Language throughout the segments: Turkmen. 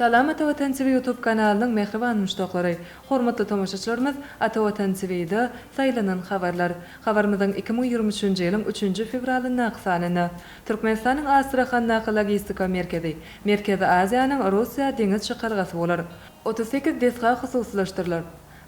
Salam Ata Watan TV YouTube kanalynyň mähriban muşdaklary! Hormatly tomaşaçylarymyz Ata Watan TV-da saýlanan habarlar. Habarymyzyň 2023-nji ýylyň üçünji fewralyndaky sanynda Türkmenistanyň Astrahandaky logistika merkezi Merkezi Aziýanyň Russiýa deňiz çykalgasy bolar. 38 desga hususylaşdyrylar.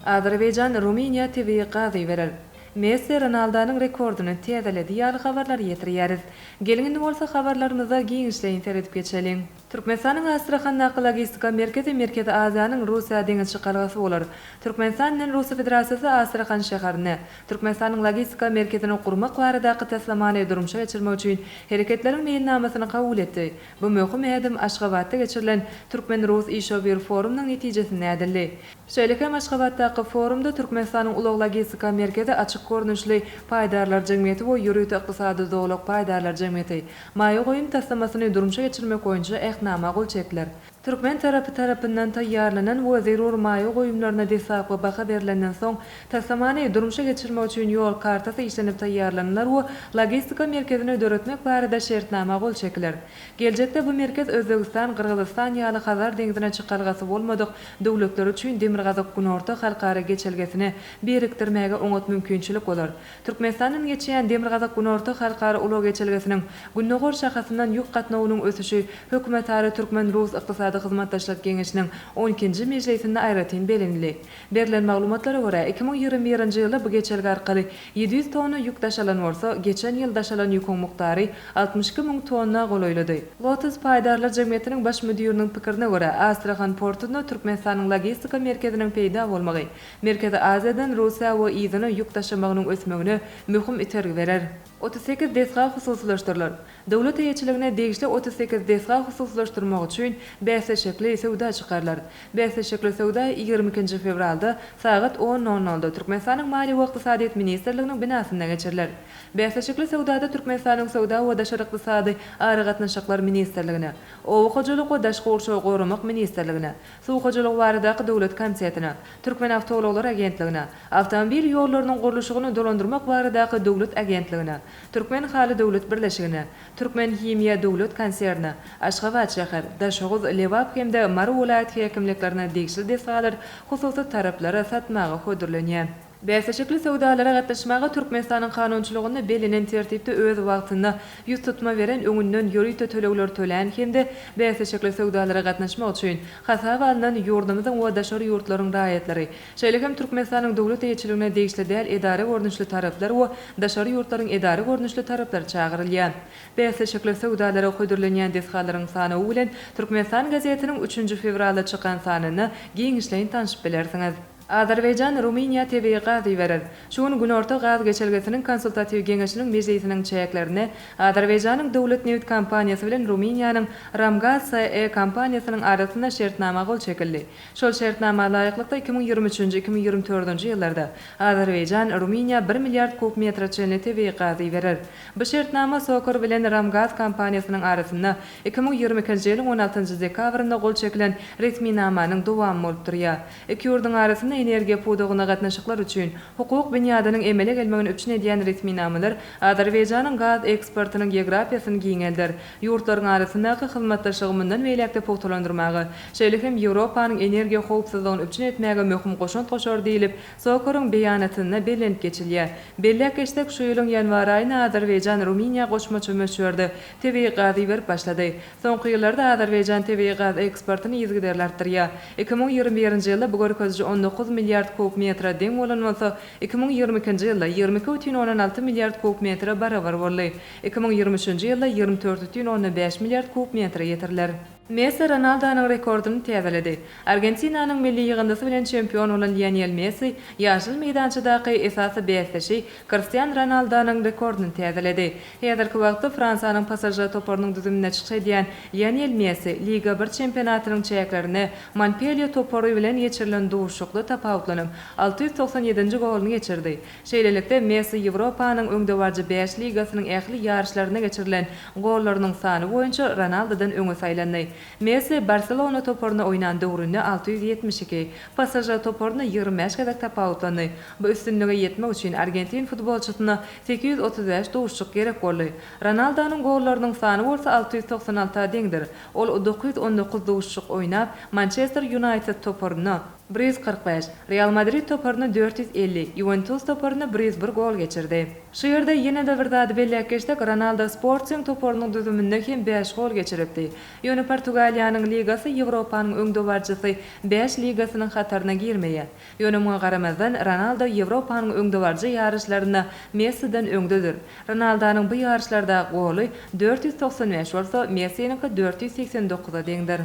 Azerbaýjan Rumyniýa tebigy gaz iberer. Messi Ronaldonyň rekordyny täzeledi ýaly habarlary ýetirýäris. Geliň indi bolsa habarlarymyza giňişleýin seredip geçeliň. Türkmenistanyň Astrahandaky logistika merkezi Merkezi Aziýanyň Russiýa deňiz çykalgasy bolar. Türkmenistan bilen Russiýa Federasiýasy Astrahan şäherinde Türkmenistanyň logistika merkezini gurmak baradaky taslamany durmuşa geçirmek üçin Hereketleriň meýilnamasyny kabul etdi. Bu möhüm ädim Aşgabatda geçirilen Türkmen-rus işewür forumynyň netijesinde ädildi. Şeýle hem Aşgabatdaky forumda Türkmenistanyň Ulag-logistika merkezi açyk görnüşli paýdarlar jemgyýeti we Ýörite ykdysady zolak paýdarlar jemgyýeti maýa goýum taslamasyny durmuşa geçirmek boýunça Ähtnama gol çekdiler. Türkmen tarapy tarapyndan taýýarlanan we zerur maýa goýumlaryna deslapky baha berlenden soň, taslamany durmuşa geçirmek üçin ýol kartasy işlenip taýýarlanylar we logistika merkezini döretmek barada şertnama gol çekiler. Geljekde bu merkez Özbegistan, Gyrgyzystan ýaly Hazar deňzine çykalgasy bolmadyk döwletler üçin Demirgazyk-Günorta halkara geçelgesini birikdirmäge oňat mümkinçilik bolar. Türkmenistandan geçýän Demirgazyk-Günorta halkara ulag geçelgesiniň gündogar şahasyndan ýük gatnawynyň ösüşi Hökümetara türkmen-rus ykdysady hyzmatdaşlyk geňeşiniň on ikinji mejlisinde aýratyn bellenildi. Berlen maglumatlara görä, 2021-nji ýylda bu geçelge arkaly 700 tonna ýük daşalan bolsa, geçen ýyl daşalan ýüküň mukdary 62 müň tonna golaýlady. Lotus paýdarlar jemgyýetiniň baş müdiriniň pikirine görä, Astrahan portunda Türkmenistanyň logistika merkeziniň peýda bolmagy Merkezi Aziýadan Russiýa we yzyna ýük daşamagynyň ösmegine möhüm itergi berer. 38 desga hususylaşdyrylar. Döwlet eýeçiligine degişli 38 desga hususylaşdyrmak üçin bäsleşikli söwda çykarylar. Bäsleşikli söwda 22-nji fewralda sagat on nol nolda Türkmenistanyň Maliýe we ykdysadyýet ministrliginiň binasynda geçiriler. Bäsleşikli söwdada Türkmenistanyň Söwda we daşary ykdysady aragatnaşyklar ministrligine, Oba hojalyk we daşky gurşawy goramak ministrligine, Suw hojalygy baradaky döwlet komitetine, Türkmenawtoulaglar agentligine, Awtomobil ýollarynyň gurluşygyny dolandyrmak baradaky döwlet agentligine, Türkmenhaly döwlet birleşigine, Türkmenhimiýa döwlet konsernine, Aşgabat şäher, Daşoguz, Lebap hem-de Mary welaýat häkimliklerine degişli desgalar hususy taraplara satmaga hödürlenýär. Bäsleşikli söwdalara gatnaşmaga Türkmenistanyň kanunçylygynda bellenen tertipde öz wagtynda ýüztutma beren, öňünden ýörite tölegleri tölän hem-de bäsleşikli söwdalara gatnaşmak üçin hasaba alnan ýurdumyzyň we daşary ýurtlaryň raýatlary, şeýle hem Türkmenistanyň döwlet eýeçiligine degişli däl edara görnüşli taraplar we daşary ýurtlaryň edara görnüşli taraplary çagyrylýar. Bäsleşikli söwdalara hödürlenýän desgalaryň sanawy bilen Türkmenistan gazetiniň üçünji fewralda çykan sanynda giňişleýin tanşyp bilersiňiz. Azerbaýjan Rumyniýa tebigy gaz iberer. Şu gün Günorta gaz geçelgesiniň konsultatiw geňeşiniň mejlisiniň çäklerinde Azerbaýjanyň döwlet nebit kompaniýasy bilen Rumyniýanyň Romgaz SE kompaniýasynyň arasynda şertnama gol çekildi. Şol şertnama laýyklykda 2023-nji, 2024-nji ýyllarda Azerbaýjan Rumyniýa bir milliard kub metre çenli tebigy gaz iberer. Bu şertnama SOCAR bilen Romgaz kompaniýasynyň arasynda 2022-nji ýylyň on altynjy dekabrynda gol çekilen resminamanyň dowamy bolup durýar. Iki ýurduň arasynda energiýa pudagynda gatnaşyklar üçin hukuk binýadynyň emele gelmegini üpjün edýän resminamalar Azerbaýjanyň gaz eksportynyň geografiýasyny giňelder, ýurtlaryň arasyndaky hyzmatdaşlygy mundan beýläk-de pugtalandyrmaga, şeýle hem Ýewropanyň energiýa howpsuzlygyny üpjün etmäge möhüm goşant goşar diýlip, SOCAR-yň beýanatynda bellenip geçilýär. Belläp geçsek, şu ýylyň ýanwar aýynda Azerbaýjan Rumyniýa goşmaça möçberde tebigy gaz iberip başlady. Soňky ýyllarda Azerbaýjan tebigy gaz eksportyny yzygiderli artdyrýar. 2021-nji ýylda bu görkeziji 19 milliard kub metre deň bolan bolsa, 2022-nji ýylda 22,6 milliard kub metre barabar boldy. 2023-nji ýylda 24,5 milliard kub metre ýetiriler. Messi Ronaldonyň rekordyny täzeledi. Argentinanyň milli ýygyndysy bilen çempion bolan Lionel Messi ýaşyl meýdançadaky esasy bäsdeşi Kristian Ronaldonyň rekordyny täzeledi. Häzirki wagtda Fransiýanyň PSŽ toparynyň düzüminde çykyş edýän Lionel Messi Liga bir çempionatynyň çäklerinde Monpelýe topary bilen geçirilen duşuşykda tapawutlanyp, 697-nji goluny geçirdi. Şeýlelikde, Messi Ýewropanyň öňdebaryjy bäş ligasynyň ähli ýaryşlarynda geçirilen gollarynyň sany boýunça Ronaldodan öňe saýlandy. Messi Barselona toparynda oýnan döwründe 672, PSŽ toparynda 25 gezek tapawutlandy. Bu üstünlige ýetmek üçin argentin futbolçysyna 835 duşuşyk gerek boldy. Ronaldonyň gollarynyň sany bolsa 696 deňdir. Ol 919 duşuşyk oýnap, Mançester Ýunaýted toparynda 145, Real Madrid toparyna 450, Ýuwentus toparyna 101 gol geçirdi. Şu ýerde ýene-de bir zady belläp geçsek, Ronaldo Sporting toparynyň düzüminde hem bäş gol geçiripdi. Ýöne Portugaliýanyň ligasy Ýewropanyň öňdebaryjysy bäş ligasynyň hataryna girmeýär. Ýöne muňa garamazdan, Ronaldo Ýewropanyň öňdebaryjy ýaryşlarynda Messiden öňdedir. Ronaldonyň bu ýaryşlardaky goly 495 bolsa, Messiniňki 489-a deňdir.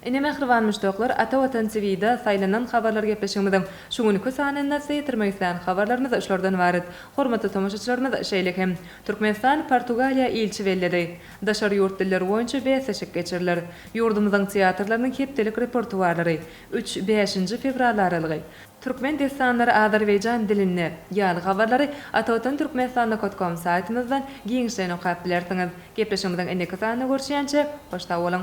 Ine mähriban muşdaklar, Ata Watan TV-de saýlanan habarlar gepleşigimiziň şu günki sanynda size ýetirmek islän habarlarymyz şulardan ybarat. Hormatly tomaşaçylarymyz, şeýle hem, Türkmenistan Portugaliýa ilçi belledi. Daşary ýurt dilleri boýunça bäsleşik geçiriler. Ýurdumyzyň teatrlarynyň hepdelik repertuarlary, üç, bäşinji fewral aralygy. Türkmen dessanlary azerbaýjan dilinde ýaly habarlary Atavatan Türkmenistan nokat kom saýtymyzdan giňişleýin okap bilersiňiz. Gepleşigimiziň indiki sanynda görüşýänçä, hoş sag boluň!